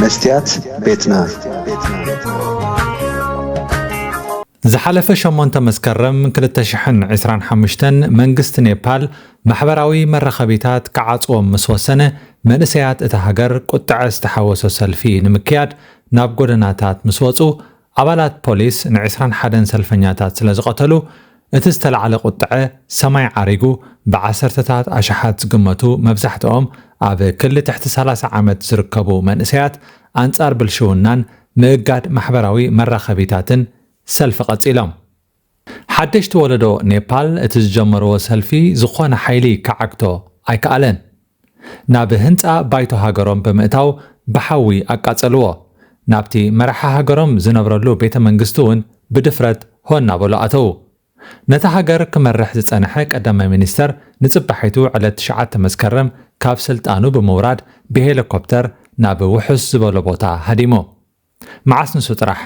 መስትያት ቤትና። ዝሓለፈ ሸሞንተ መስከረም ክልተ ሽሕን ዕስራን ሓሙሽተን መንግስቲ ኔፓል ማሕበራዊ መራኸቢታት ክዓጽዎም ምስ ወሰነ፣ መንእሰያት እታ ሃገር ቁጥዐ ዝተሓወሶ ሰልፊ ንምክያድ ናብ ጎደናታት ምስ ወጹ፣ ኣባላት ፖሊስ ንዕስራን ሓደን ሰልፈኛታት ስለ ዝቐተሉ፣ እቲ ዝተላዕለ ቁጥዐ ሰማይ ዓሪጉ፣ ብዓሰርተታት ኣሽሓት ዝግመቱ መብዛሕትኦም ኣብ ክሊ ትሕቲ ሰላሳ ዓመት ዝርከቡ መንእሰያት ኣንጻር ብልሽውናን ምእጋድ ማሕበራዊ መራኸቢታትን ሰልፊ ቀጺሎም። ሓደሽቲ ወለዶ ኔፓል እቲ ዝጀመርዎ ሰልፊ ዝኾነ ሓይሊ ክዓግቶ ኣይከኣለን። ናብ ህንጻ ባይቶ ሃገሮም ብምእታው ብሓዊ ኣቃጸልዎ። ናብቲ መራሒ ሃገሮም ዝነብረሉ ቤተ መንግስቲ እውን ብድፍረት ሆ እናበሉ ኣተዉ። ነታ ሃገር ክመርሕ ዝጸንሐ ቀዳማይ ሚኒስተር ንጽባሒቱ ዕለት ትሽዓተ መስከረም ካብ ስልጣኑ ብምውራድ ብሄሊኮፕተር ናብ ውሑስ ዝበሎ ቦታ ሃዲሙ። መዓስ ንሱ ጥራሕ፣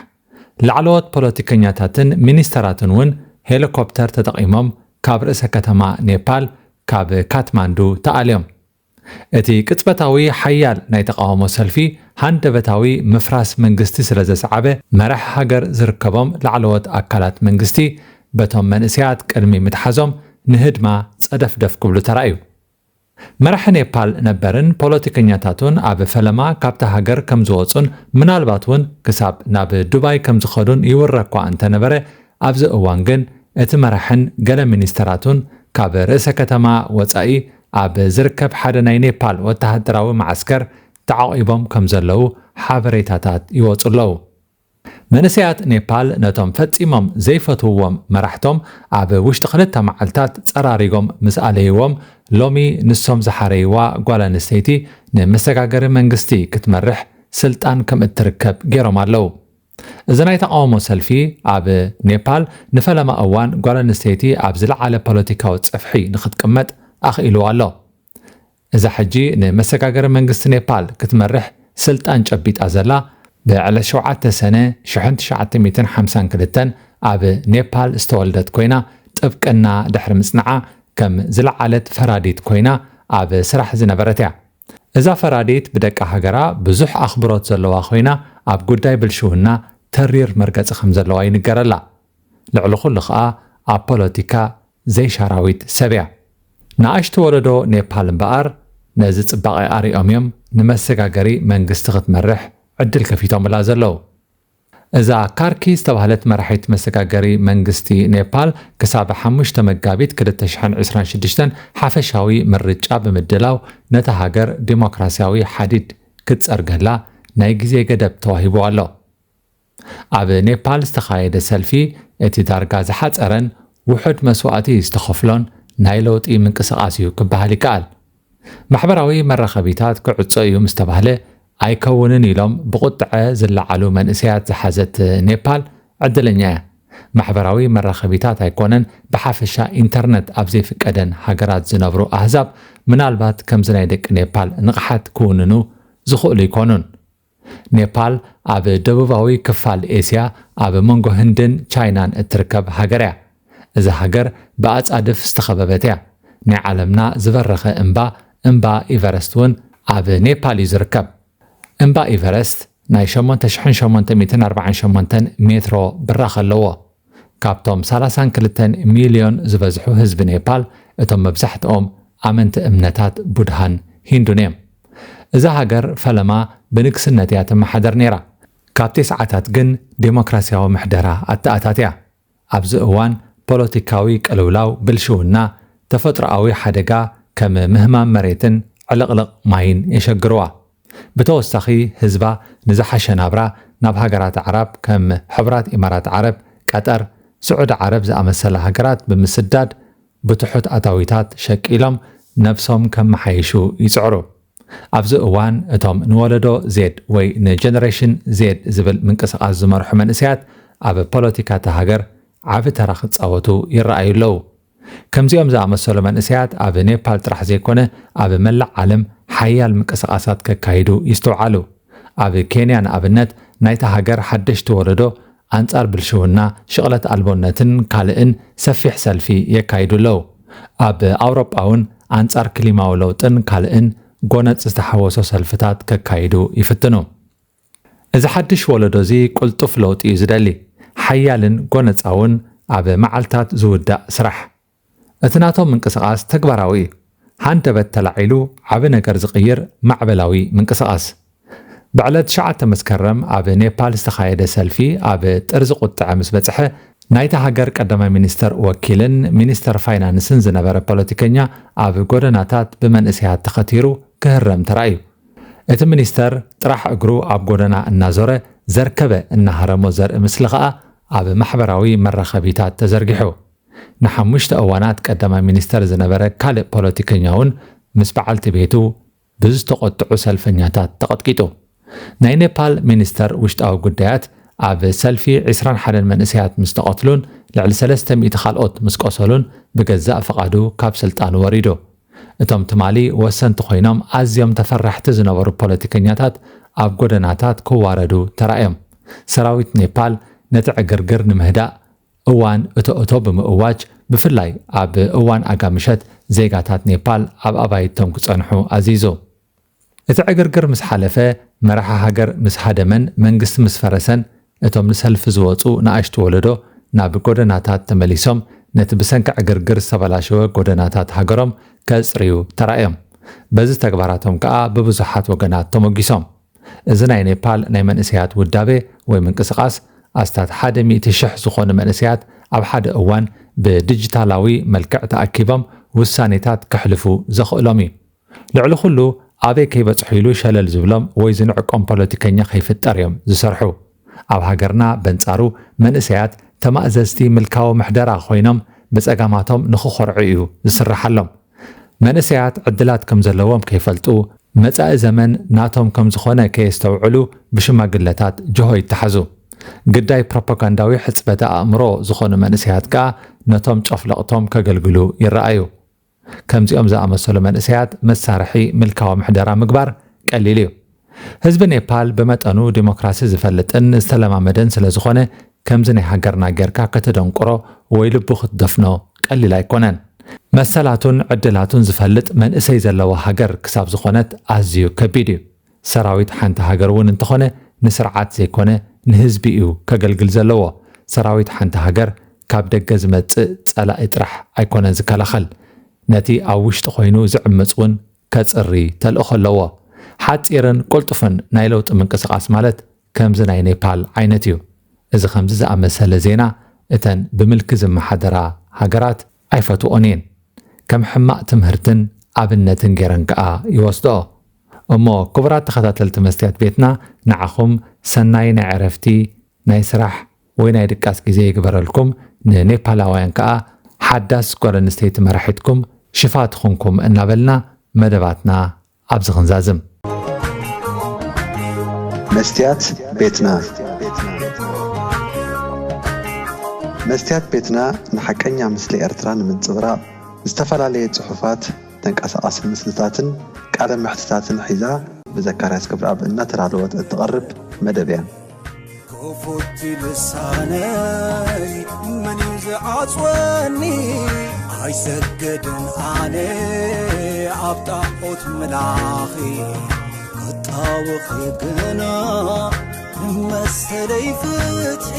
ላዕለዎት ፖለቲከኛታትን ሚኒስተራትን እውን ሄሊኮፕተር ተጠቒሞም ካብ ርእሰ ከተማ ኔፓል ካብ ካትማንዱ ተኣልዮም። እቲ ቅጽበታዊ ሓያል ናይ ተቓውሞ ሰልፊ ሃንደበታዊ ምፍራስ መንግስቲ ስለ ዘስዓበ፣ መራሕ ሃገር ዝርከቦም ላዕለዎት ኣካላት መንግስቲ በቶም መንእሰያት ቅድሚ ምትሓዞም ንህድማ ጸደፍደፍ ክብሉ ተራእዩ። መራሒ ኔፓል ነበርን ፖለቲከኛታቱን ኣብ ፈለማ ካብታ ሃገር ከም ዝወጹን ምናልባት እውን ክሳብ ናብ ዱባይ ከም ዝኸዱን ይውረ እኳ እንተነበረ፣ ኣብዚ እዋን ግን እቲ መራሕን ገለ ሚኒስተራቱን ካብ ርእሰ ከተማ ወጻኢ ኣብ ዝርከብ ሓደ ናይ ኔፓል ወተሃደራዊ መዓስከር ተዓቒቦም ከም ዘለዉ ሓበሬታታት ይወጹ ኣለዉ። መንእሰያት ኔፓል ነቶም ፈጺሞም ዘይፈትውዎም መራሕቶም ኣብ ውሽጢ ክልተ መዓልታት ጸራሪጎም ምስ ኣለይዎም፣ ሎሚ ንሶም ዝሓረይዋ ጓል ኣንስተይቲ ንመሰጋገሪ መንግስቲ ክትመርሕ ስልጣን ከም እትርከብ ገይሮም ኣለዉ። እዚ ናይ ተቓውሞ ሰልፊ ኣብ ኔፓል ንፈለማ እዋን ጓል ኣንስተይቲ ኣብ ዝለዓለ ፖለቲካዊ ጽፍሒ ንክትቅመጥ ኣኽኢልዋ ኣሎ። እዛ ሕጂ ንመሰጋገሪ መንግስቲ ኔፓል ክትመርሕ ስልጣን ጨቢጣ ዘላ፣ ብዕለት ሸውዓተ ሰነ ሽሕን ትሽዓተ ሚእትን ሓምሳን ክልተን ኣብ ኔፓል ዝተወልደት ኮይና፣ ጥብቅና ድሕሪ ምጽንዓ ከም ዝለዓለት ፈራዲት ኮይና ኣብ ስራሕ ዝነበረት እያ። እዛ ፈራዲት ብደቂ ሃገራ ብዙሕ ኣኽብሮት ዘለዋ ኮይና፣ ኣብ ጉዳይ ብልሽውና ተሪር መርገጺ ከም ዘለዋ ይንገረላ። ልዕሊ ኩሉ ኸኣ ኣብ ፖለቲካ ዘይሻራዊት ሰብ እያ። ንኣሽቱ ወለዶ ኔፓል እምበኣር ነዚ ጽባቐ ኣሪኦም እዮም ንመሰጋገሪ መንግስቲ ክትመርሕ ዕድል ከፊቶምላ ዘለዉ። እዛ ካርኪ ዝተባህለት መራሒት መሰጋገሪ መንግስቲ ኔፓል ክሳብ ሓሙሽተ መጋቢት ክልተ ሽሕን ዕስራን ሽዱሽተን ሓፈሻዊ ምርጫ ብምድላው ነታ ሃገር ዲሞክራሲያዊ ሓዲድ ክትጸርገላ ናይ ግዜ ገደብ ተዋሂቡ ኣሎ። ኣብ ኔፓል ዝተኻየደ ሰልፊ እቲ ዳርጋ ዝሓጸረን ውሑድ መስዋእቲ ዝተኸፍሎን ናይ ለውጢ ምንቅስቓስ እዩ ክበሃል ይከኣል። ማሕበራዊ መራኸቢታት ክዕጾ እዩ ምስ ተባህለ ኣይከውንን ኢሎም ብቁጥዐ ዝለዓሉ መንእሰያት ዝሓዘት ኔፓል ዕድለኛ እያ። ማሕበራዊ መራኸቢታት ኣይኮነን ብሓፈሻ ኢንተርነት ኣብ ዘይፍቀደን ሃገራት ዝነብሩ ኣህዛብ ምናልባት ከምዚ ናይ ደቂ ኔፓል ንቕሓት ክውንኑ ዝኽእሉ ኣይኮኑን። ኔፓል ኣብ ደቡባዊ ክፋል ኤስያ ኣብ መንጎ ህንድን ቻይናን እትርከብ ሃገር እያ። እዛ ሃገር ብኣጻድፍ ዝተኸበበት እያ። ናይ ዓለምና ዝበረኸ እምባ፣ እምባ ኢቨረስት እውን ኣብ ኔፓል እዩ ዝርከብ። እምባ ኢቨረስት ናይ ሸሞንተ ሽሕን ሸሞንተ ሚእትን ኣርባዓን ሸሞንተን ሜትሮ ብራኸ ኣለዎ። ካብቶም ሰላሳን ክልተን ሚልዮን ዝበዝሑ ህዝቢ ኔፓል፣ እቶም መብዛሕትኦም ኣመንቲ እምነታት ቡድሃን ሂንዱን እዮም። እዛ ሃገር ፈለማ ብንግስነት እያ ትመሓደር ነይራ። ካብ ቴስዓታት ግን ዴሞክራሲያዊ ምሕደራ ኣተኣታትያ። ኣብዚ እዋን ፖለቲካዊ ቅልውላው፣ ብልሽውና፣ ተፈጥሮኣዊ ሓደጋ ከም ምህማም መሬትን ዕልቕልቕ ማይን የሸግርዋ። ብተወሳኺ ህዝባ ንዝሓሸ ናብራ ናብ ሃገራት ኣዕራብ ከም ሕቡራት ኢማራት ዓረብ፣ ቀጠር፣ ስዑዲ ዓረብ ዝኣመሰላ ሃገራት ብምስዳድ ብትሑት ኣታዊታት ሸቂሎም ነብሶም ከመሓይሹ ይጽዕሩ። ኣብዚ እዋን እቶም ንወለዶ ዜድ ወይ ንጀነሬሽን ዜድ ዝብል ምንቅስቓስ ዝመርሑ መንእሰያት ኣብ ፖለቲካ እታ ሃገር ዓቢ ተራ ክጻወቱ ይረኣዩ ኣለዉ። ከምዚኦም ዝኣመሰሉ መንእሰያት ኣብ ኔፓል ጥራሕ ዘይኮነ ኣብ መላእ ዓለም ሓያል ምንቅስቓሳት ከካይዱ ይስተውዓሉ። ኣብ ኬንያ ንኣብነት ናይታ ሃገር ሓደሽቲ ወለዶ ኣንጻር ብልሽውና፣ ሽቕለት ኣልቦነትን ካልእን ሰፊሕ ሰልፊ የካይዱ ኣለዉ። ኣብ ኣውሮጳ እውን ኣንጻር ክሊማዊ ለውጥን ካልእን ጎነጽ ዝተሓወሶ ሰልፍታት ከካይዱ ይፍትኑ። እዚ ሓድሽ ወለዶ እዚ ቅልጡፍ ለውጢ እዩ ዝደሊ። ሓያልን ጎነጻውን ኣብ መዓልታት ዝውዳእ ስራሕ። እቲ ናቶም ምንቅስቓስ ተግባራዊ እዩ። ሃንደበት ተላዒሉ ዓቢ ነገር ዝቕይር ማዕበላዊ ምንቅስቓስ። ብዕለት ትሽዓተ መስከረም ኣብ ኔፓል ዝተኻየደ ሰልፊ ኣብ ጥርዚ ቁጥዐ ምስ በጽሐ፣ ናይታ ሃገር ቀዳማይ ሚኒስተር ወኪልን ሚኒስተር ፋይናንስን ዝነበረ ፖለቲከኛ ኣብ ጎደናታት ብመንእሰያት ተኸቲሩ ክህረም ተራእዩ። እቲ ሚኒስተር ጥራሕ እግሩ ኣብ ጎደና እናዞረ ዘርከበ እናሃረሞ ዘርኢ ምስሊ ኸኣ ኣብ ማሕበራዊ መራኸቢታት ተዘርጊሑ። ንሓሙሽተ እዋናት ቀዳማይ ሚኒስተር ዝነበረ ካልእ ፖለቲከኛ እውን ምስ በዓልቲ ቤቱ ብዝተቖጥዑ ሰልፈኛታት ተቐጥቂጡ። ናይ ኔፓል ሚኒስተር ውሽጣዊ ጉዳያት ኣብ ሰልፊ ዕስራን ሓደን መንእሰያት ምስ ተቐትሉን ልዕሊ ሰለስተ ሚእቲ ካልኦት ምስ ቆሰሉን ብገዛእ ፍቓዱ ካብ ስልጣኑ ወሪዱ። እቶም ትማሊ ወሰንቲ ኮይኖም ኣዝዮም ተፈራሕቲ ዝነበሩ ፖለቲከኛታት ኣብ ጎደናታት ክዋረዱ ተራእዮም። ሰራዊት ኔፓል ነቲ ዕግርግር ንምህዳእ እዋን እቶ እቶ ብምእዋጅ፣ ብፍላይ ኣብ እዋን ኣጋ ምሸት ዜጋታት ኔፓል ኣብ ኣባይቶም ክጸንሑ ኣዚዙ። እቲ ዕግርግር ምስ ሓለፈ፣ መራሒ ሃገር ምስ ሃደመን መንግስቲ ምስ ፈረሰን፣ እቶም ንሰልፊ ዝወጹ ንኣሽቱ ወለዶ ናብ ጎደናታት ተመሊሶም ነቲ ብሰንኪ ዕግርግር ዝተበላሸወ ጎደናታት ሃገሮም ከጽርዩ ተራእዮም። በዚ ተግባራቶም ከኣ ብብዙሓት ወገናት ተሞጊሶም። እዚ ናይ ኔፓል ናይ መንእሰያት ውዳቤ ወይ ምንቅስቓስ፣ ኣስታት ሓደ ሚእቲ ሽሕ ዝኾኑ መንእሰያት ኣብ ሓደ እዋን ብዲጂታላዊ መልክዕ ተኣኪቦም ውሳኔታት ከሕልፉ ዘኽእሎም እዩ። ልዕሊ ኩሉ፣ ኣበይ ከይበጽሑ ኢሉ ሸለል ዝብሎም ወይ ዝንዕቆም ፖለቲከኛ ከይፍጠር እዮም ዝሰርሑ። ኣብ ሃገርና በንጻሩ መንእሰያት ተማእዘዝቲ ምልካዊ ምሕደራ ኮይኖም ብጸጋማቶም ንኽኾርዑ እዩ ዝስርሓሎም። መንእሰያት ዕድላት ከም ዘለዎም ከይፈልጡ፣ መጻኢ ዘመን ናቶም ከም ዝኾነ ከየስተውዕሉ ብሽማግለታት ጅሆ ይተሓዙ። ግዳይ ፕሮፓጋንዳዊ ሕጽበተ ኣእምሮ ዝኾኑ መንእሰያት ከኣ ነቶም ጨፍለቕቶም ከገልግሉ ይረኣዩ። ከምዚኦም ዝኣመሰሉ መንእሰያት መሳርሒ ምልካዊ ምሕደራ ምግባር ቀሊል እዩ። ህዝቢ ኔፓል ብመጠኑ ዲሞክራሲ ዝፈልጥን ዝተለማመደን ስለ ዝኾነ፣ ከምዚ ናይ ሃገርና ጌርካ ከተደንቁሮ ወይ ልቡ ክትደፍኖ ቀሊል ኣይኮነን። መሰላቱን ዕድላቱን ዝፈልጥ መንእሰይ ዘለዎ ሃገር ክሳብ ዝኾነት ኣዝዩ ከቢድ እዩ። ሰራዊት ሓንቲ ሃገር እውን እንተኾነ ንስርዓት ዘይኮነ ንህዝቢ እዩ ከገልግል ዘለዎ። ሰራዊት ሓንቲ ሃገር ካብ ደገ ዝመጽእ ጸላኢ ጥራሕ ኣይኮነን ዝከላኸል። ነቲ ኣብ ውሽጢ ኮይኑ ዝዕምጽ እውን ከጽሪ ተልእኾ ኣለዎ። ሓጺርን ቅልጡፍን ናይ ለውጢ ምንቅስቓስ ማለት ከምዚ ናይ ኔፓል ዓይነት እዩ። እዚ ከምዚ ዝኣመሰለ ዜና እተን ብምልኪ ዝመሓደራ ሃገራት ኣይፈትዎን እየን። ከም ሕማቕ ትምህርትን ኣብነትን ገይረን ከኣ ይወስድኦ። እሞ ክቡራት ተኸታተልቲ መስትያት ቤትና፣ ንዓኹም ሰናይ ናይ ዕረፍቲ፣ ናይ ስራሕ ወይ ናይ ድቃስ ግዜ ይግበረልኩም። ንኔፓላውያን ከኣ ሓዳስ ጓል ኣንስተይቲ መራሒትኩም ሽፋ ትኹንኩም እናበልና መደባትና ኣብዚ ክንዛዝም። መስትያት ቤትና። መስትያት ቤትና ንሓቀኛ ምስሊ ኤርትራ ንምንጽብራቕ ዝተፈላለየ ጽሑፋት፣ ተንቀሳቓሲ ምስልታትን ቃለ መሕትታትን ሒዛ ብዘካርያስ ክብረኣብ እናተዳለወት እትቐርብ መደብ እያ። ክፉት ልሳነይ መን እዩ ዝዓጽወኒ? ኣይሰግድን ኣነ ኣብ ጣዖት ምላኺ፣ ክጣወኺ ግና ንመሰለይ ፍትሒ።